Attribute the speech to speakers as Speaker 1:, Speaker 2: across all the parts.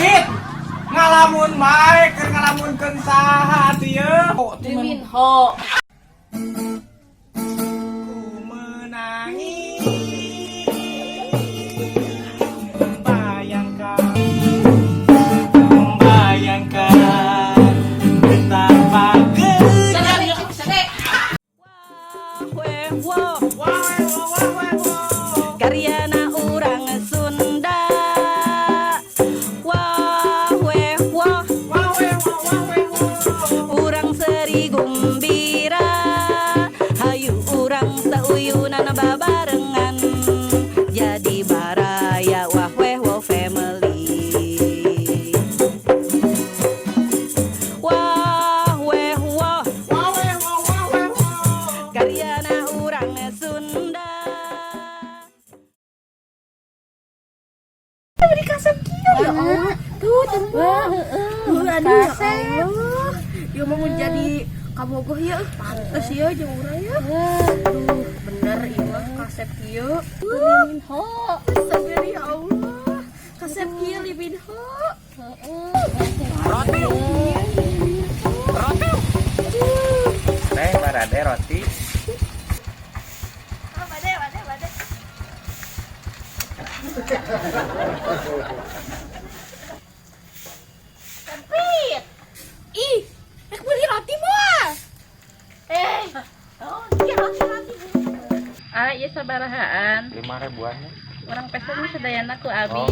Speaker 1: Pit, ngalamun bae keur ngalamunkeun saha atuh yeuh?
Speaker 2: Lee Min Ho.
Speaker 1: Ku menangis membayangkan, membayangkan betapa kejamnya.
Speaker 3: Wah,
Speaker 1: Wah, wah, wah, wah, wah.
Speaker 3: karyana urang Sunda. Wah, weh, wah,
Speaker 1: Wah, weh, wah, wah, weh, wah.
Speaker 3: urang seri gumbira. Hayu urang sauyunan babarengan. Jadi baraya wah weh wah family. Wah, weh, wah,
Speaker 1: Wah, weh, wah, wah, weh, wah.
Speaker 3: karyana urang Sunda.
Speaker 4: Beri kasep kieu ya Allah. Tuh, tembak. Tuh, aduh ya Allah. Ya mau jadi kabogoh ya, pantes ya jeung urang ya. Aduh, bener ieu mah kasep kieu.
Speaker 2: Lee Min Ho.
Speaker 4: Sabar ya Allah. Kasep kieu Lee Min Ho.
Speaker 1: Roti. Roti. Teh barade roti.
Speaker 4: Ah, bade, bade, bade. Sempit. Ih, rek beli roti moal. Eh, oh, iya roti roti.
Speaker 2: Ah, iya sabarahaan.
Speaker 1: 5 ribuan ya.
Speaker 2: Urang pesen mah sadayana ku abi.
Speaker 1: Oh.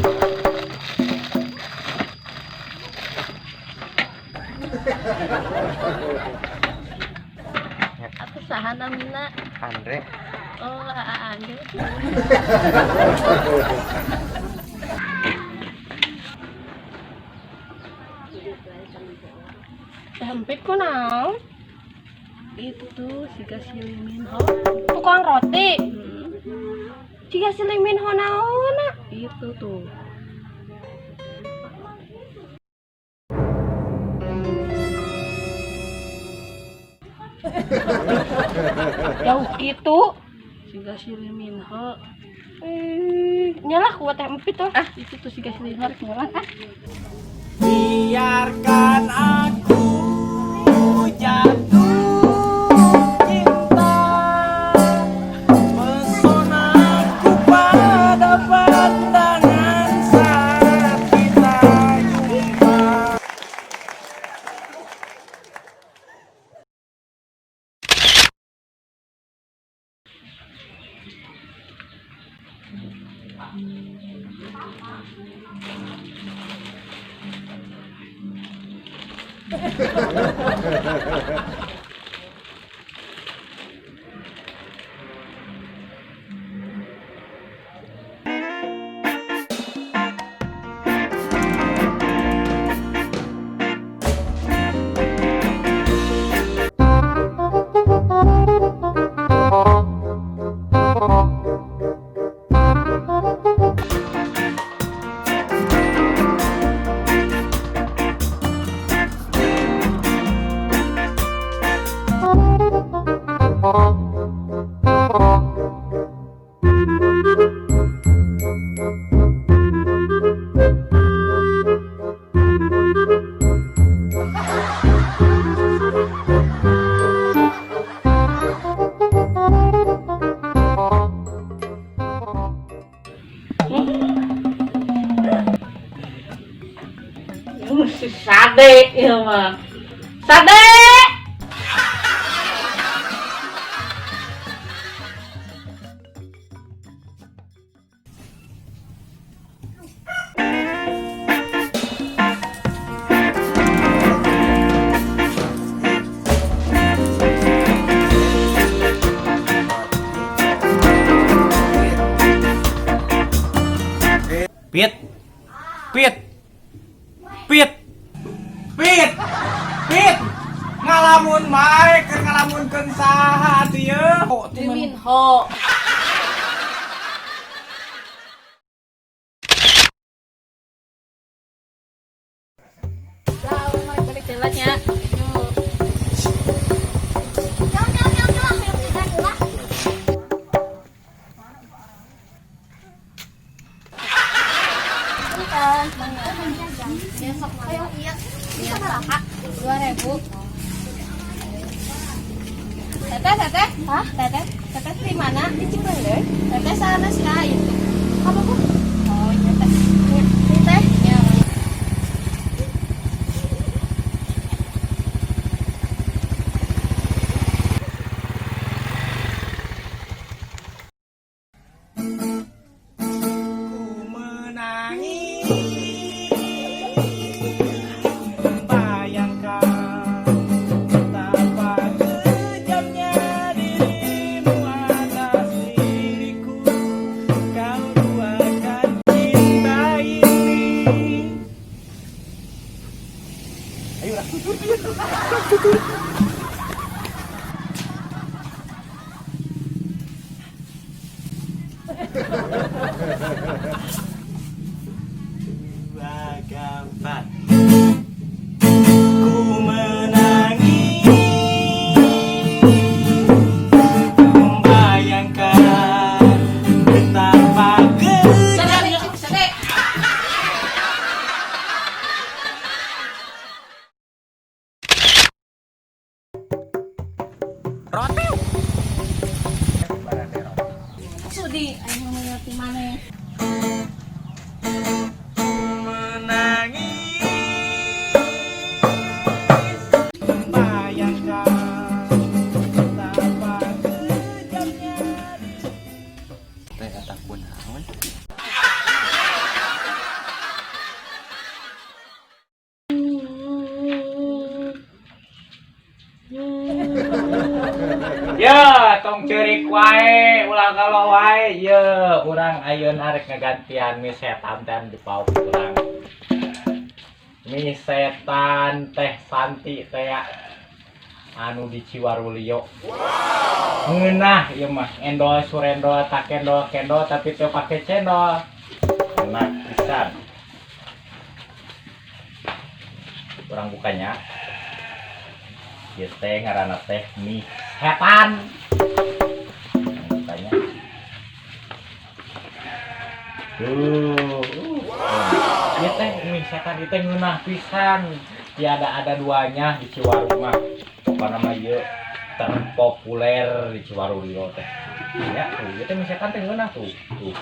Speaker 2: Atuh saha namina?
Speaker 1: Andre.
Speaker 2: Oh, Aa Andre.
Speaker 4: Sempit ku naon?
Speaker 2: Itu siga si Lee Min Ho.
Speaker 4: Tukang roti. Jika si Lee Min Ho naon?
Speaker 2: Itu tuh.
Speaker 4: Jauh gitu.
Speaker 2: Siga si Lee Min Ho.
Speaker 4: Eh, nyalah kuat teh empit tuh.
Speaker 2: Ah, itu tuh siga si Lee Min Ho rek ngurang ah.
Speaker 1: Biarkan aku jatuh cinta, pesonaku pada pandangan saat kita jumpa.
Speaker 2: Ieu si Sade ieu mah. Sade!
Speaker 1: Pit, pit, pit, pit, pit, ngalamun bae keur ngalamunkeun saha atuh yeuh?
Speaker 2: Lee Min Ho. Lah, urang balik jalannya. Yuk.
Speaker 4: Jauh, jauh, jauh, jauh. Ayo, kita lah. Punten, mangga.
Speaker 5: Ya sok ayo iya. Ini sabaraha? 2000. Teteh, teteh. Hah? Teteh, teteh di mana? Di Cipeundeuy. Teteh sana sih itu. Apa bu? Oh iya teh. Iya, teh. Ya.
Speaker 1: Ku menangis, bayangkan betapa kejamnya dirimu atas diriku. Kau duakan cinta ini. Ayo lah, tutur dia, tutur. Dua gambar. Ku menangis, membayangkan betapa kejamnya.
Speaker 2: Sade.
Speaker 1: Roti.
Speaker 2: Sudi aing mah ngerti maneh.
Speaker 1: Menangis, bayangkan betapa kejamnya.
Speaker 6: Teh eta kunaon?
Speaker 1: Ya, tong ceurik wae, ulah galau wae. Ye, urang ayeuna rek ngagantian mie setan teh di pauk urang. Mie setan teh Santi teh ya, anu di Ciwarulio. Wow. Ngeunah ieu mah, endol surendol tak kendol kendol tapi teu pake cendol. Enak pisan. Urang bukanya. Ieu teh ngaranna teh mie setan. Bukanya. Tuh. Wow. Ieu teh mie setan ieu teh ngeunah pisan. Tiada ada duanya di Ciwaru mah. Pokokna mah ieu terpopuler di Ciwaru ieu teh. Ya, tuh, ieu teh mie setan teh ngeunah tuh. Tuh.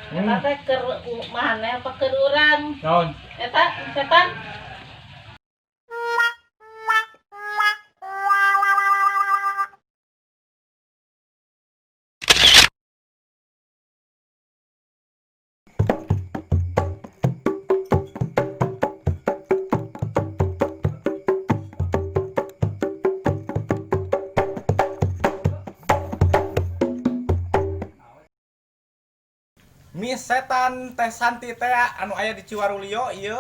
Speaker 2: Eta teh keur maneh apa keur urang?
Speaker 1: Naon?
Speaker 2: Eta setan.
Speaker 1: Mie setan teh Santi teh anu aya di Ciwarulio ieu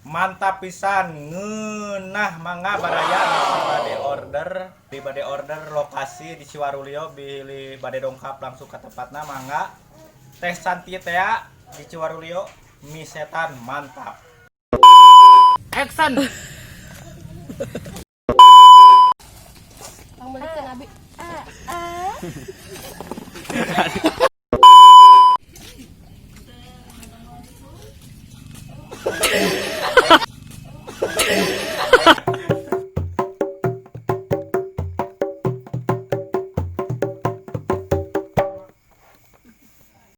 Speaker 1: mantap pisan, ngeunah. Mangga baraya bade order, di bade order lokasi di Ciwarulio, bilih bade dongkap langsung ke tempatna. Mangga teh Santi teh di Ciwarulio, mie setan mantap. Action.
Speaker 4: Tong meulikeun abi.